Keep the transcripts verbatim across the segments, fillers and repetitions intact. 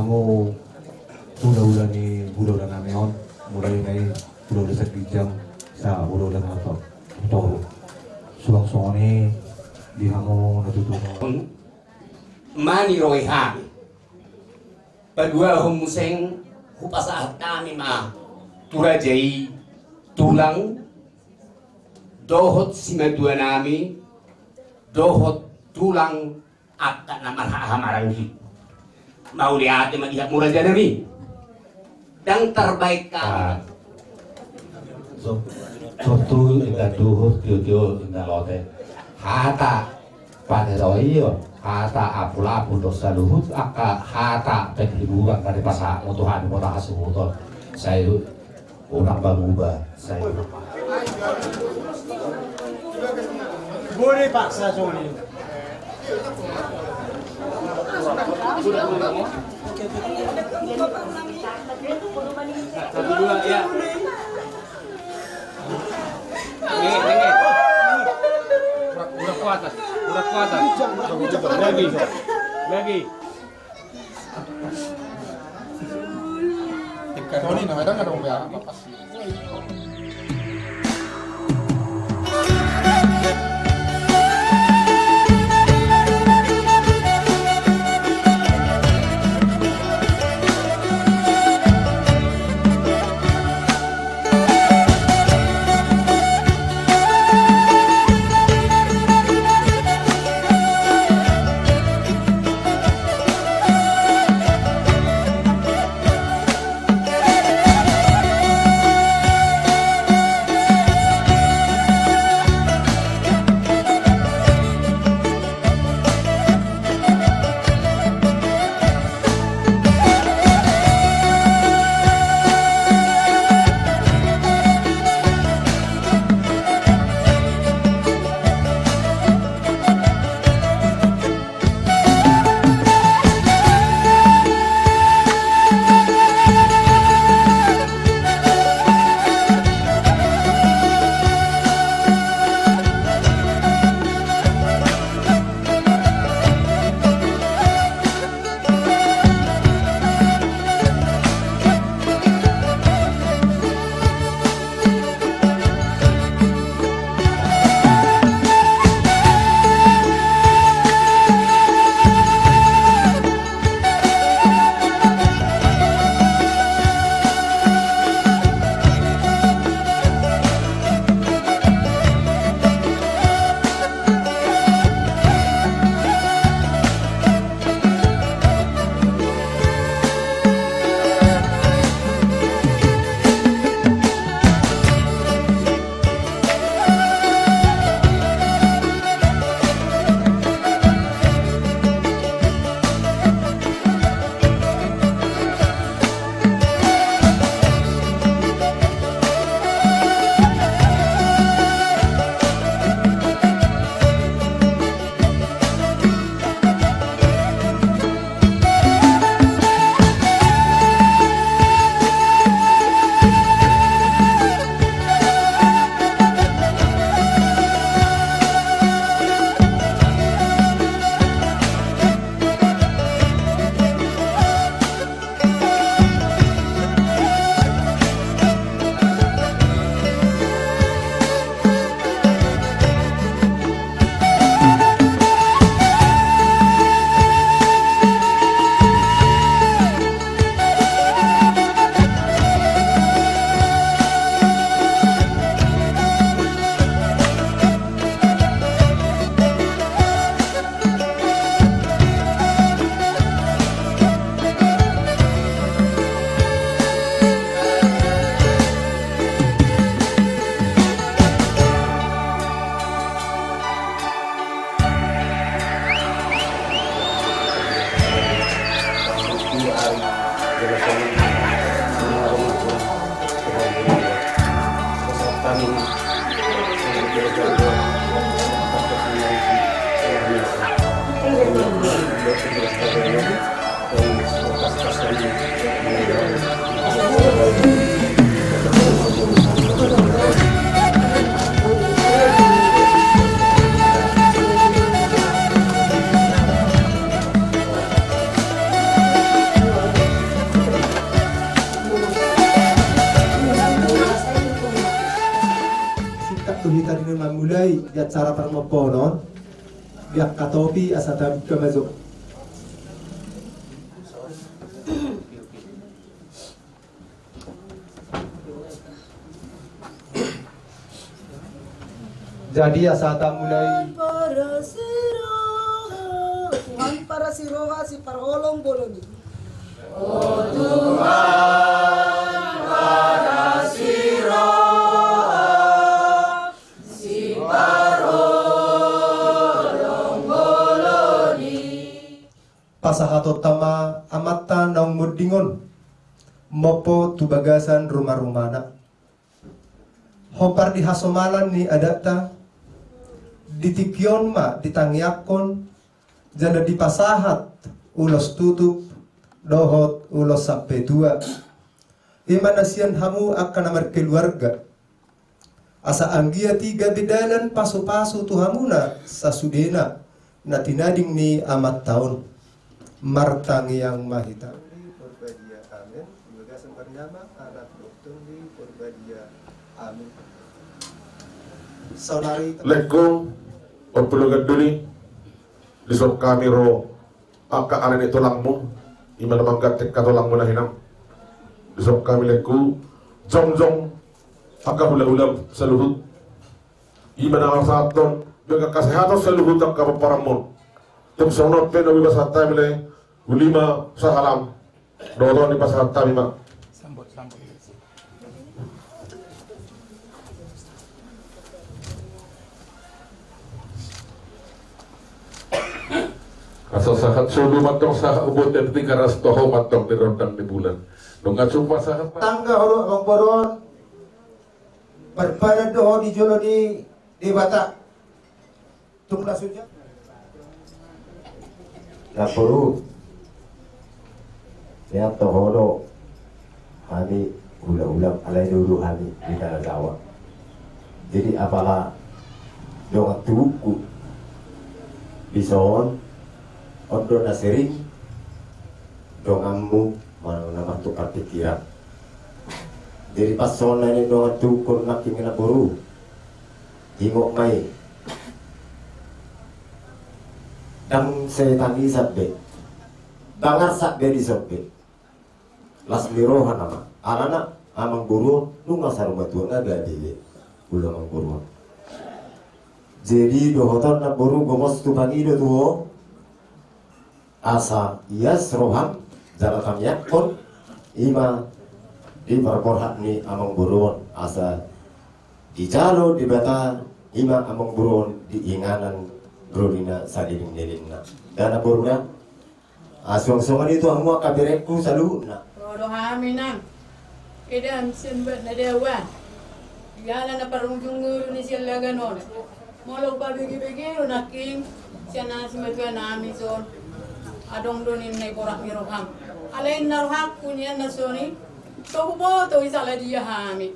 Hula-hula ni hula-hula nami on, mulai na i hula-hula sian ginjang sahat hula-hula na toru. Suang songon i di hamu na tutu. Mani roe hami. Paduahon muse hupasahat hami ma tu raja i tulang dohot simatua nami dohot tulang angka na marhahamaranggi. Mauliate ma di hamu raja nami. Ndang tarbaen hami. Ah. So, so tu inda duhut tio-tio inda lote. Hata pade do iyo, hata apul-apul do saluhut angka hata penghiburan na dipasahatmu Tuhan, mota hasuhuton. Sai unang manguba, sai unang. Boleh paksa songon i. Satu, dua, ya. Tinggi, tinggi. Urak, urak ke atas, urak ke atas. Lagi, lagi. Toni, namanya kan ada orang apa, pas. Mulai di acara parmomponon, di angka topi asa tabuka ma jo. Jadi asa tamulai. Tuhan parasiroha, Tuhan parasiroha, siparholong bolon i. O Tuhan parasiroha, siparholong bolon i. Pasahatonta ma Amanta naung monding on, mompo tu bagasan rumarumana. Hombar di hasomalan ni adatta, di tingki on ma ditangiangkon, jala dipasahat ulos tutup dohot ulos sampe tua. I ma na sian hamu angka na markeluarga. Asa anggiat i gabe dalan pasupasu tu hamuna sasudena na tinading ni Amanta on. Martangiang ma hita. Amen. Di bagasan Parjama, Anak dohot Tondi Parbadia. Amen. Saudari. Lengku, Ompu Logan Duli, dison hami ro angka ale ni tulangmu, i ma na mangganti angka tulangmu na hinan. Dison hami lengku, jongjong angka hulahula saluhut. I ma na marsahathon, angka kesehatan saluhut angka pomparanmu. Tung songon on pe na boi pasahat hami lae, uli ma sahalam. Dohot on dipasahat hami ma. Sambut, sambut. Asa sahat solu mantong sahat ubotan Tigaras, toho mantong di rondang ni bulan. Nunga jumpa sahat. Tangga holo amangboru on. Parpadan do ho di jolo ni Debata. Tung na suja. Namboru, nian toho do hami hulahula, alai do hami di tanah Jawa. Jadi apala dongan tubuku dison, on do na sering donganmu manang na martukar pikiran. Jadi pas songon na nian dongan tubuku nangkin, namboru, ingot ma i. Ndang setan i sampe. Ndang arsak be dison be. Las ni roha nama. Alana amangboru on nunga saur matua, nga gabe be ulu amangboru on. Jadi dohot on namboru, gomos tu pangido tu ho. Asa ias roham jala tangiangkon, i ma di parborhat ni amangboru on, asa dijalo Debata i ma amangboru on di inganan ro di na saleleng-lelengna. Dana boru na. Asa songon i tu hamu angka berengku saluhutna. Ro do hami nang. Eda sian Bat na Dawa. Jala na parujung ngolu ni sian lagan on. Molo pabege-bege do nangkin sian na simatua nami son. Adong do ninna i borat ni roham. Alai na rohangku nian na soni. So huboto i sala dia hami.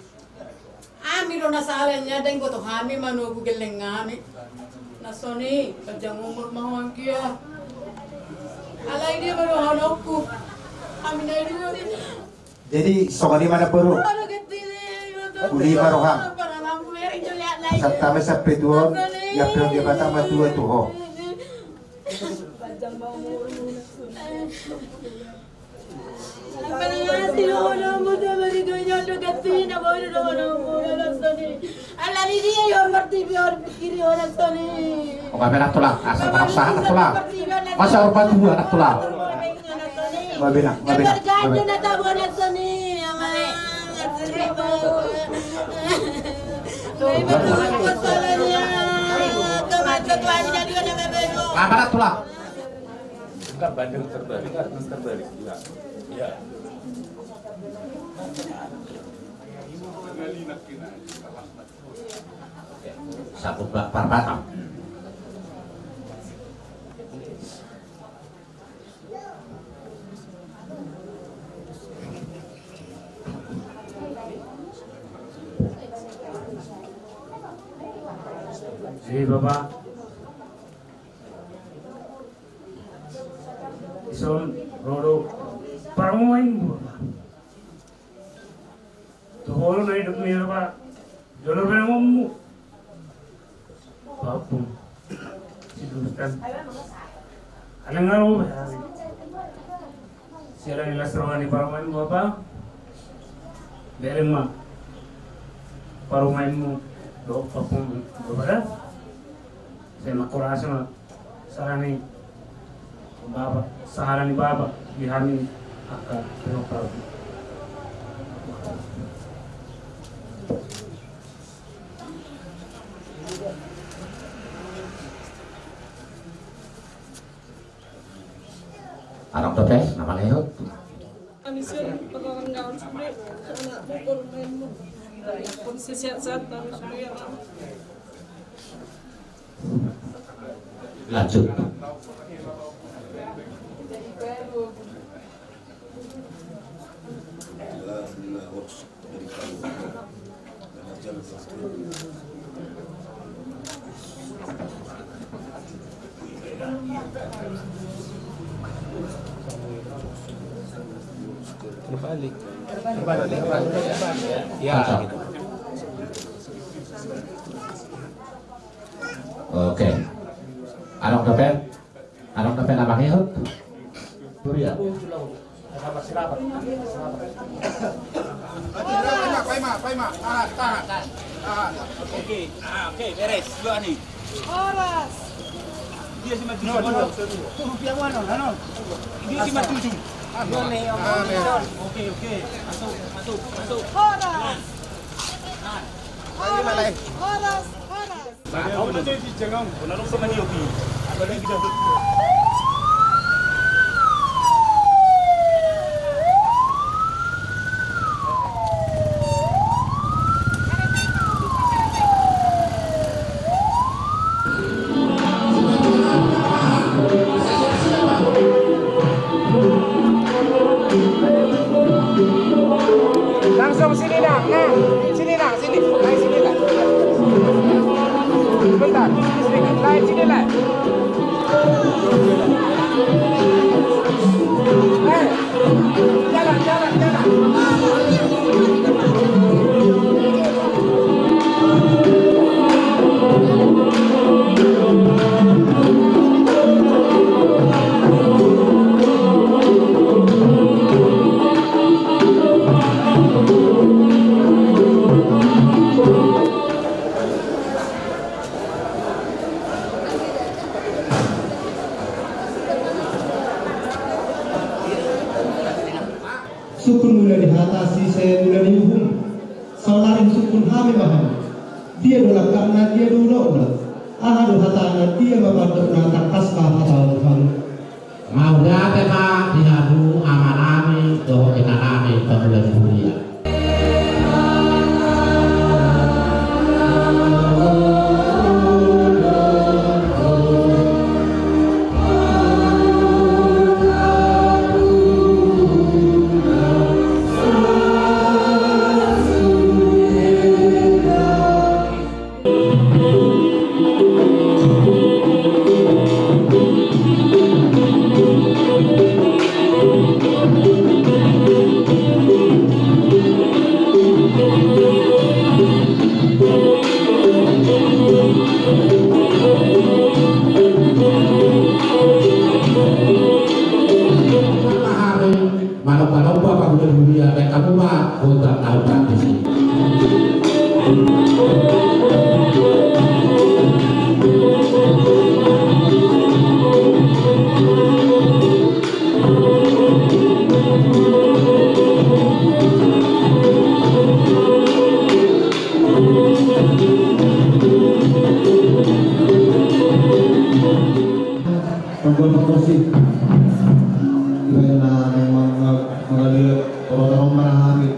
Hami do na sala nian, ndang huboto hami manogu gelleng hami. Na soni, panjang umur ma ho anggia. Alai dia ma dohononku. Hami na i dua. Jadi songon i ma namboru. Uli ma roham. Sahat hami sampe tu on, ia pe on dia batang ma tua tu ho. Nga be nang tulang, asa nang sahat nang tulang. Masa hormat dua nang tulang. Nga be nang, nga be nang, nga be nang. Nga be nang tulang. Enggak, bandeng terbalik, enggak, terbalik. Enggak. Ya. Satu ba-, par batang. Jadi, Bapak, ison ro do parmoain, Bapak. Tu ho do na idop ni, Bapak. Jolo pe na ngommu. Teruskan. Alang aro. Siala ni las roha ni parumaenmu, Bapa. Bereng ma parumaenmu dohot pahompu, Bapa, da. Sai mangkorasi ma sahali ni Bapa, sahali ni Bapa di hami angka pinompar. Adong dope na mangihut? Kami sian pertanggal sude, anakmu, parumaenmu. Kondisi sehat-sehat, kami sude, ya Allah. Lanjut. Terbalik. Terbalik. Ya, gitu. Oke. Adong dope? Adong dope na mangihut? Huria. Paima, paima, paima. Tahan, tahan, tahan. Oke, ah, oke, beres. Dua nih. Horas. Dia si maju. Tuh, rupiah mana? Dia si maju. Oke, oke. Masuk, masuk, masuk. Horas. Horas, horas, horas. Langsung sini, Nang. Nah, sini, Nang. Sini, naik sini, Lai. Sebentar, sini sedikit, Lai, sini, Lai. Eh, jalan, jalan, jalan. Sungkun mula ni hata, sise mula ni uhum. Saonari sungkun hami ma hamu. Dia do langkatna, dia do unokna? Aha do hatana, dia ma pandokna? Tangkas ma hata hamu. Mauliate ma di hamu amanami dohot inanami pangula ni huria. Manomba-nomba pangula ni huria, baen hamu ma gondang na umbahen disi. Pembuat perkusi. Baik, nah, memang, eh, mengalir orang-orang mana habis.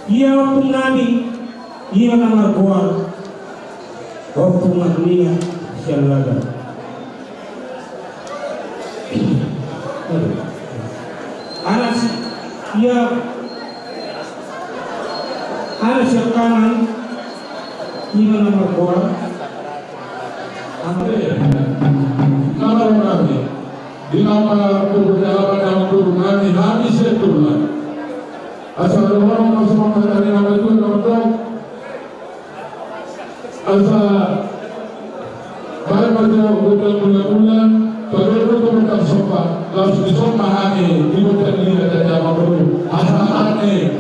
Ia ompung nami, ia na margoar Ompung Arnia sian Laga. Aduh. Anak si, ia, anak sian kanan, ia na margoar. Anak. Nama nami. Di nama tubuh dalam nama tubuh nami, nami setulah. Asa dohon ma songon hata ni na tuatua, na mandok. Asa baen ma jo gondang mula-mula, pagari do tu gondang somba, laos disomba hami di gondang dia dan jama boru. Asa hami.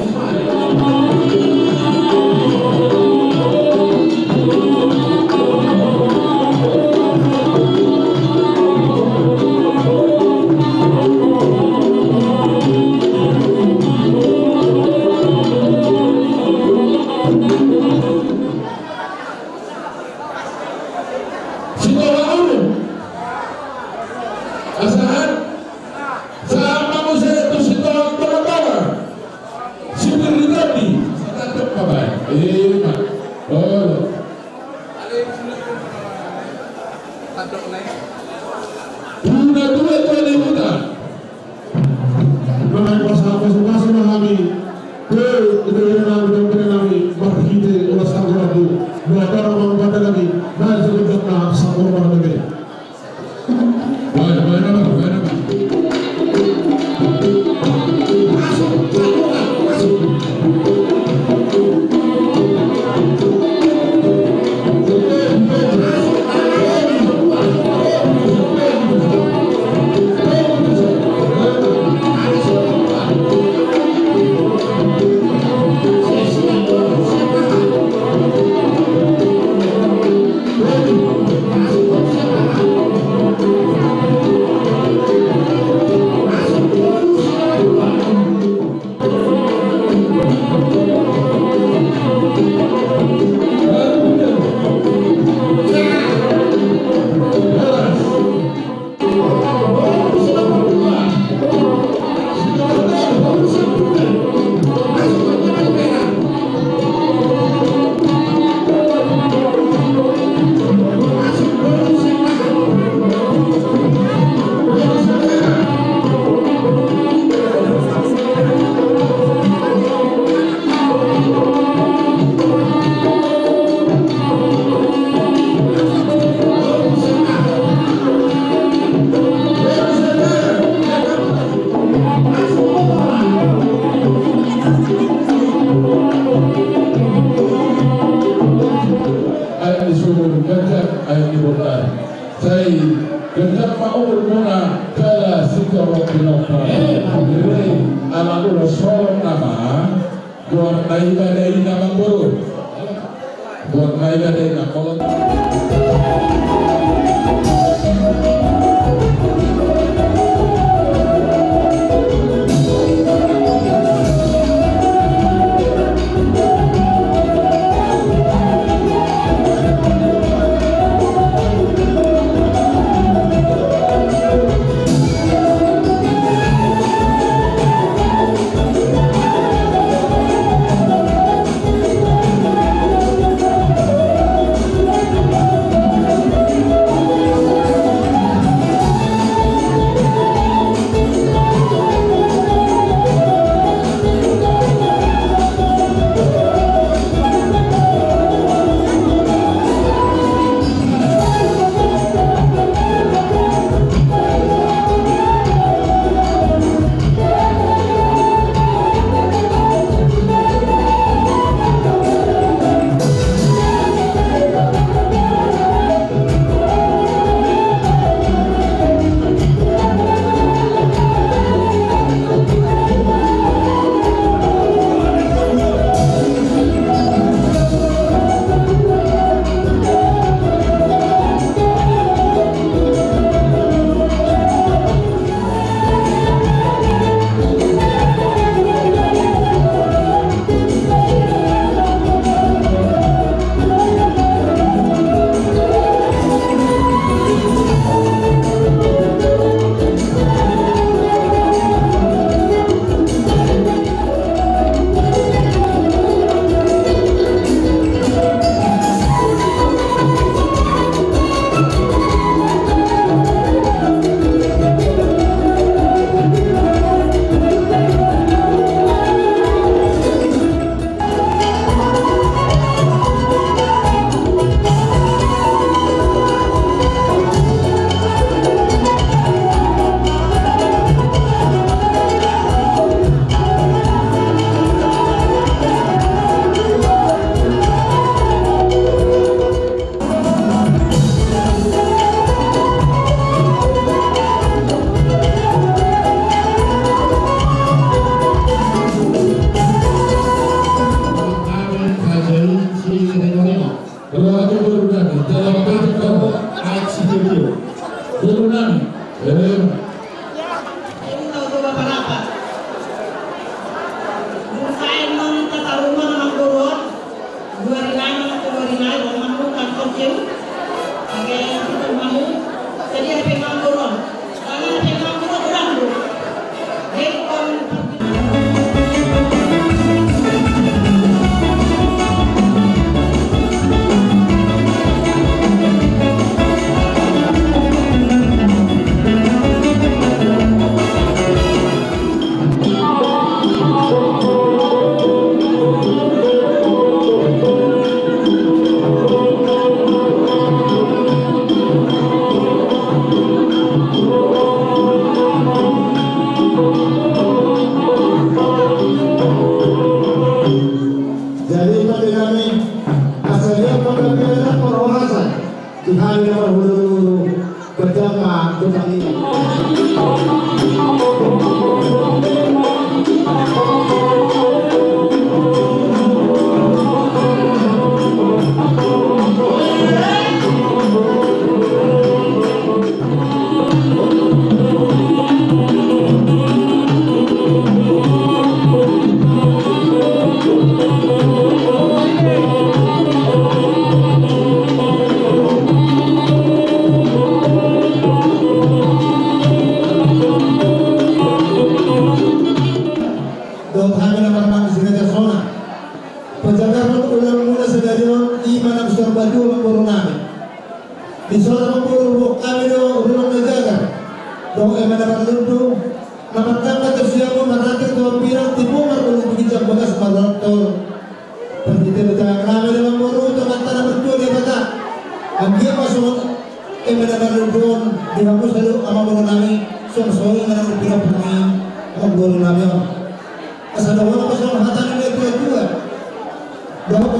Sitoha ulu. Asahan. Sama muse tu sitoha tonga-tonga. Sipir di tondi. Sitandok pabai. Ima. Olo. Tandok nai. Uda dua tu ada uda. Manang pasu-pasu ma hami. Pe, ito ina nami, ito ina nami, marhite ulas tanggo rabu. Dua tara ma umpata nami, na ito ina nami, sangkor ma nami. Baik, baik, nama, baik, nama. Masuk, masuk, masuk. Aek ni suhut ganjang, aek ni bondar. Sai ganjang ma umurmuna jala sitongtong pinompar. Jadi ala ulos holong nama. Buat na iba dai na mamboru. Buat na iba dai na kolot. Di hami na marhululu, berjamaah, berjamaah. Dohot hami na marmangsi raja sona. Pajagar on ulang muna sadari on, i ma na so patua amangboru nami. Di sona amangboru, boan hami do ulang na jagar. Dohot eme na marlundu, na martangga tu siamun, marhatir tu hambirang, tibu marlundu tu ginjang, bagas marlundu. Parhite do tangan nami do amangboru, tu amanta na martua Debata. Anggiat ma songon eme na marlundu on, di hamu saluhut amangboru nami, songon songon na marpinapinang amangboru nami on. Asa dohonon ma songon hata ni natuatua. Dohot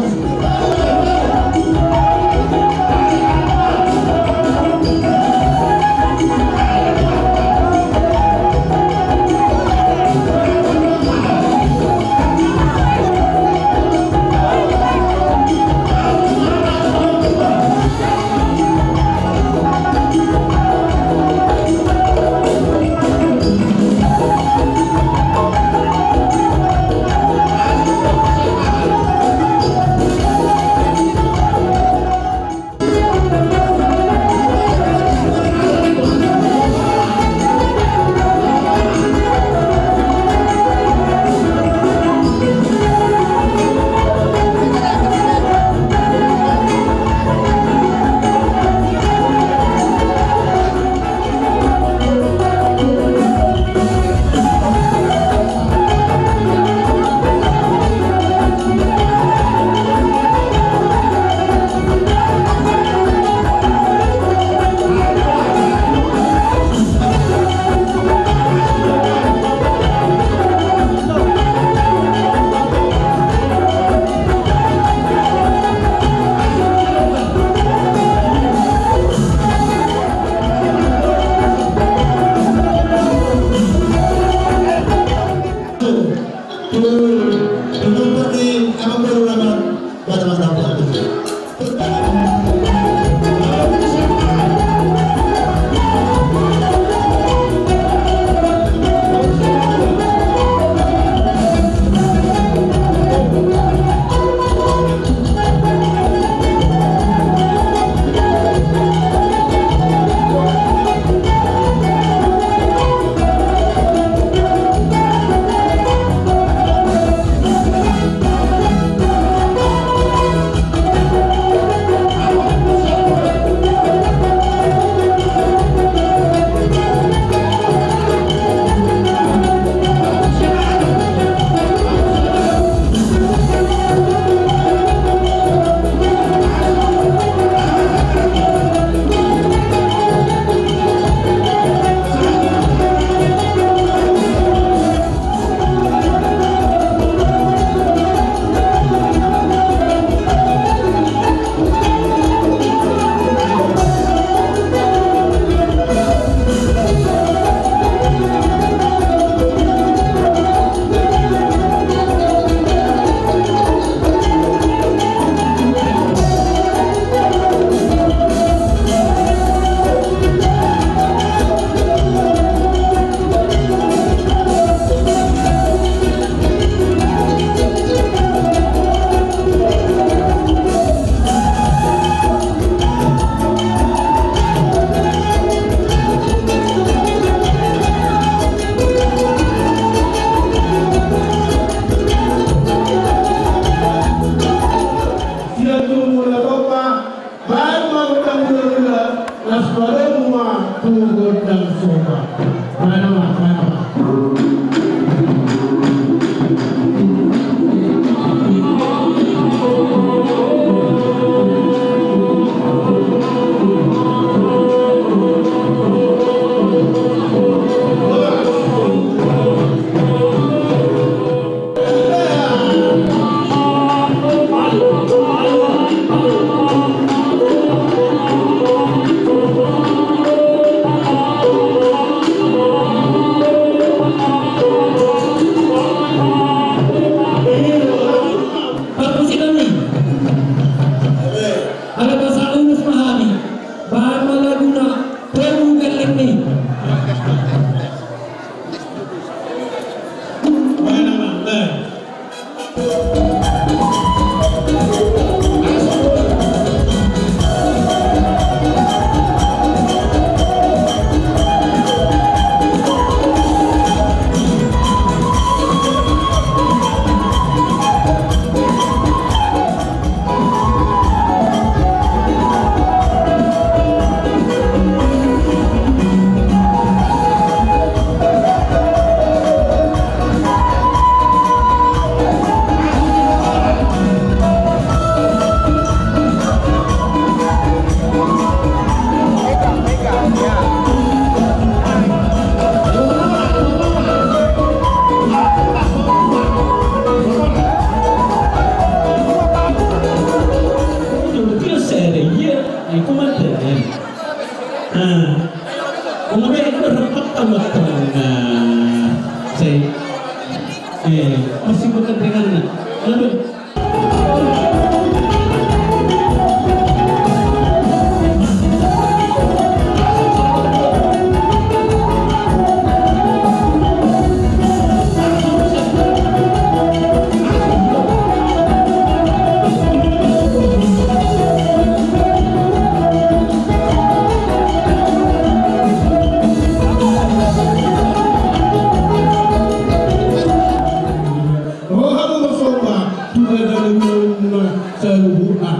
Rohamu ma somba tu hadalimuna saluhutna.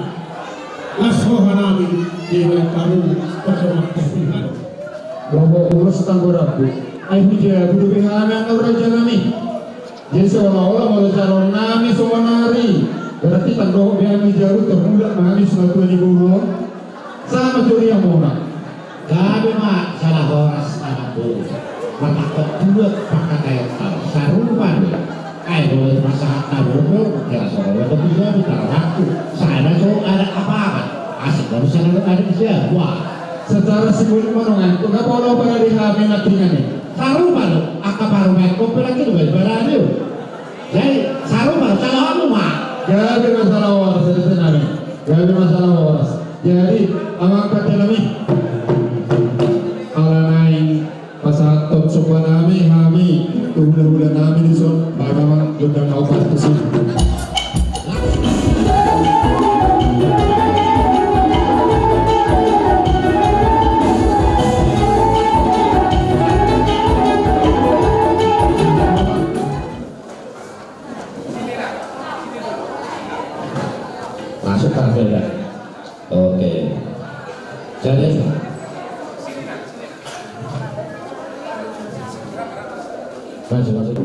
Las rohanami dibahen hamu pasahat tu Tuhan. Lomo ulos tanggo rambu. Ai hujabu dope hami angka rajanami. Jadi seolah-olah molo calonnami songon ari, berarti tanggo be hami jabu terhulak ma hami sumatua ni boru on. Sama juri yang mona. Gabe ma sala horas anak boru. Martangkok buat pangkataion tau sarupa do. Ai boi pasahat tau do. Kira soro do bisa bicara waktu. Sana so ada apa-apa. Asik baru sana ada bisa. Wah. Secara simbolik manongan tu na polo pada di hami nanti kan. Sarupa do. Angka parumaen kopi lagi do. Barani do. Jadi sarupa do. Sala horas ma. Gabe ma sala horas. Gabe ma sala horas. Jadi amang pandenami, ala naeng pasahathon sombanami hami tu hula-hulanami dison, baen ma gondang na opat tusi. Masuk kan, Beda? Oke. Jadi, masuk, masuk.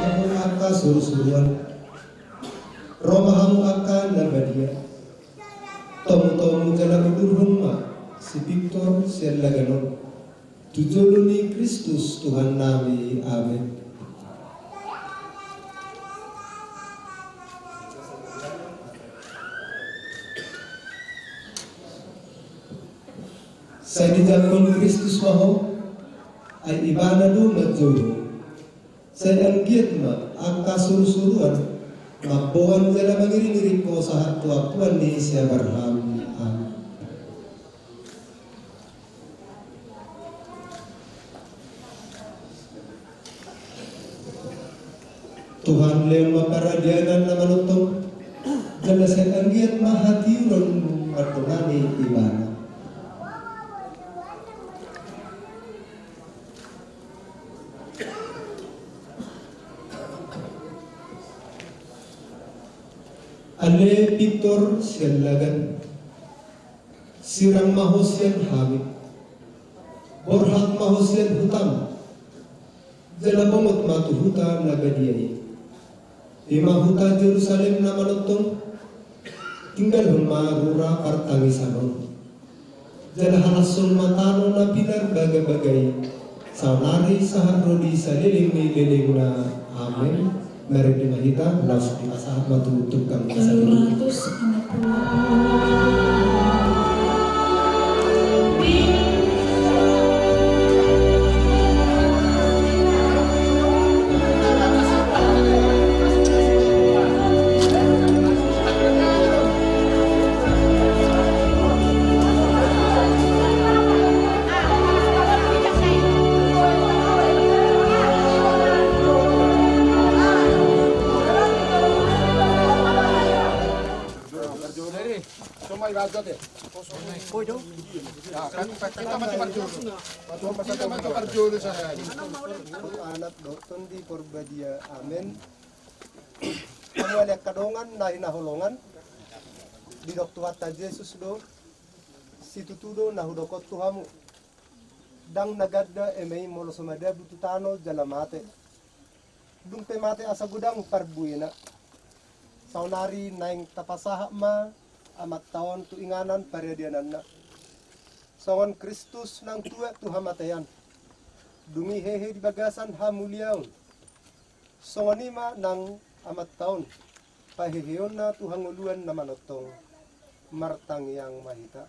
Hamu angka surusuruan, ro ma hamu angka na badia. Tomutomu jala ulurhon ma si Victor sian Laganon tu jolo ni Kristus Tuhannami. Amen. Sai dijangkon Kristus ma ho, ai Ibana do manjou ho. Sai anggiat ma angka surusuruan mamboan jala mangiringiring ho sahat tu ampuan ni si Abraham. Amen. Tuhan, lehon ma paradianan na manongtong, jala sai anggiat ma hatiuron mandongani Ibana. Ale Victor sian Lagan, sirang ma ho sian hami, borhat ma ho sian hutam, jala bongot ma tu huta na badia i. I ma huta Jerusalem na manongtong, tinggalhon ma rura partangisan on. Jala halashon ma tano na pinarbagabaga i. Saonari sahat ro di saleleng ni lelengna. Amen. Marende ma hita, laos dipasahat ma tu tukang pasahat. Anak dohot Tondi Porbadia. Amen. Hamu ale angka dongan na hinaholongan, didok Tuhanta Jesus do, situtu do na hudok on tu hamu. Ndang na ganda eme i molo so madabu tu tano jala mate. Dung pe mate asa godang parbuena. Saonari naeng tapasahat ma amanta on tu inganan paradiananna. Songon Kristus nang tuat tu hamatean. Dung i hehe di bagasan hamuliaon. Songon i ma nang amanta on, paheheonna tu hangoluan na manongtong. Martangiang ma hita.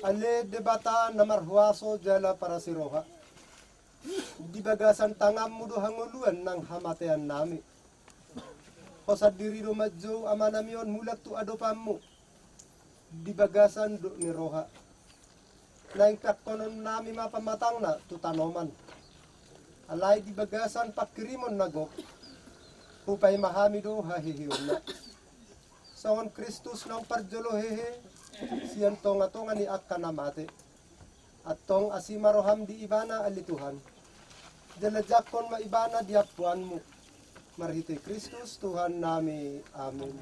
Ale Debata na marhuaso jala parasi roha, di bagasan tanganmu do hangoluan nang hamateannami. Ho sandiri do manjou amanami on mulak tu adopanmu. Di bagasan dok ni roha. Naeng pangkononnami ma pamatangna tu tanoman. Alai di bagasan pangkirimon na gok, hupaima hami do haheheonna. Songon Kristus naung parjolo hehe sian tongatonga ni angka na mate. Antong asi ma roham di Ibana ale Tuhan. Jala jangkon ma Ibana di ampuanmu. Marhite Kristus Tuhannami. Amin.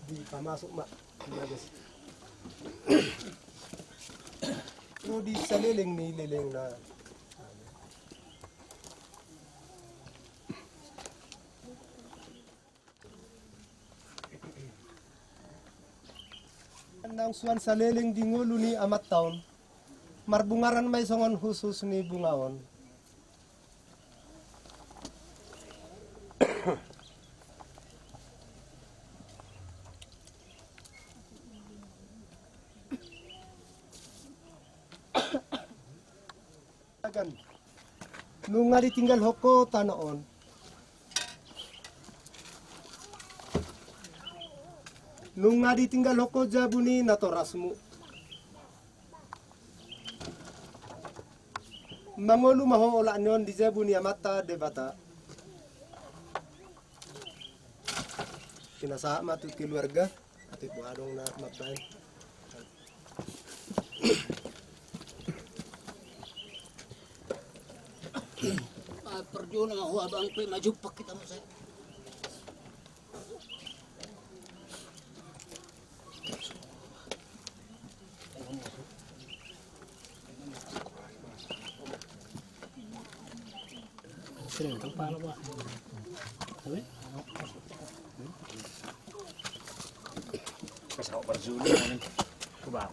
Dipamasuk ma di bagas. Ro di saleleng ni lelengna. Naung suan saleleng di ngolu ni amanta on, marbungaran ma i songon hushus ni bunga on. Nunga ditinggalhon ho tano on. Nunga ditinggalhon ho jabu ni natorasmu. Mangolu ma ho olat ni on di jabu ni Amanta Debata. Pinasahat ma tu keluarga. Atik bo adong na mambaen. Ah, perjuangan ho abang pe maju pakai tamu saya. Sering tang pala ba. Tapi? Pas awak berjulu ni. Ku bawa.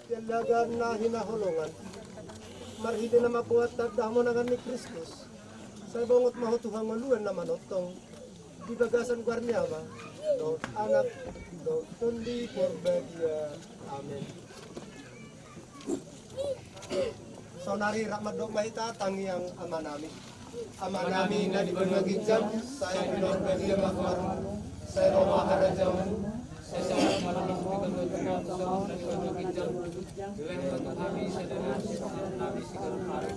Di angka na hinaholongan. Marhite na mamboan tanda hamonangan ni Kristus. Sai bongot ma ho tu hangoluan na manongtong. Di bagasan goar ni Ama, dohot Anak, dohot Tondi Porbadia. Amen. Saonari rap mandok ma hita tangiang Amanami. Amanami na di banua ginjang, sai pinarbadia ma goarmu, sai ro ma harajaonmu, sai sahat ma roham di banua tonga on songon na di banua ginjang. Lehon ma tu hami sadari on sipanganon nami siganup ari.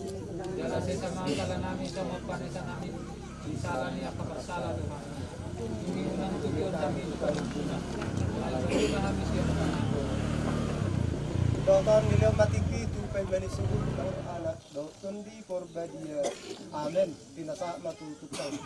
Jala sesa ma salanami songon panesanami di sala ni angka parsala tu hami. Dung unang togihon hami tu pangunjunan. Alai paluahon ma hami sian pangago. Dohot ni Leon Matingki tu paimanan ni Suhut dohot Anak dohot Tondi Porbadia. Amen. Pinasahat ma tu tungkang.